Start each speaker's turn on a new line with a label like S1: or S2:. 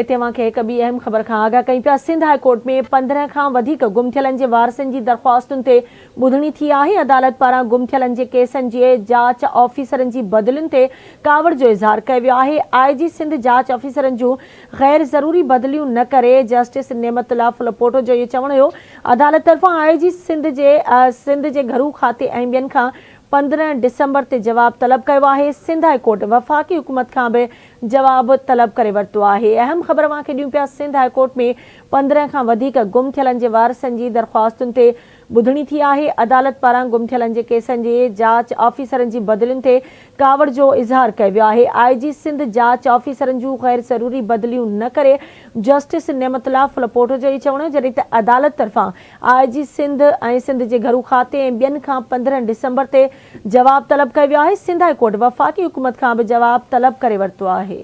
S1: اتي اوهان کي هڪ ٻي اهم خبر کان آگاهه ڪيون پيا، سنڌ هاء ڪورٽ ۾ 15 کان وڌيڪ گم ٿيلن جي وارثن جي درخواستن تي ٻڌڻي ٿي آهي، عدالت پاران گم ٿيلن جي ڪيسن جي جاچ آفيسرن جي بدلين تي ڪاوڙ جو اظهار ڪيو ويو آهي، آء جي سنڌ جاچ آفيسرن جون غير ضروري بدليون نه ڪري، جسٽس نعمت الله ڦلپوٽو جو اهو چوڻ هيو عدالت طرفان آء جي سنڌ جي سنڌ جي گهرو کاتي ۽ ٻين کان 15 ڊسمبر تي جواب طلب ڪيو آهي، سنڌ هاء ڪورٽ وفاقي حڪومت کان به جواب طلب ڪري ورتو آهي. اهم خبر اوهان کي ڏيون پيا سنڌ هاء ڪورٽ ۾ 15 کان وڌيڪ گم ٿيلن جي وارثن جي درخواستن تي ٻڌڻي ٿي آهي، عدالت پاران گم ٿيلن جي ڪيسن جي جاچ آفيسرن جي بدلين تي ڪاوڙ جو اظهار ڪيو ويو آهي، آء جي سنڌ جاچ آفيسرن جون غير ضروري بدليون نه ڪري، جسٽس نعمت الله ڦلپوٽو جو اهو چوڻ هو جڏهن ته عدالت طرفان آء جي سنڌ ۽ سنڌ جي گهرو کاتي ۽ ٻين کان 15 ڊسمبر تي جواب طلب ڪيو ويو آهي، سنڌ هاء ڪورٽ وفاقي حڪومت کان به جواب طلب ڪري ورتو آهي.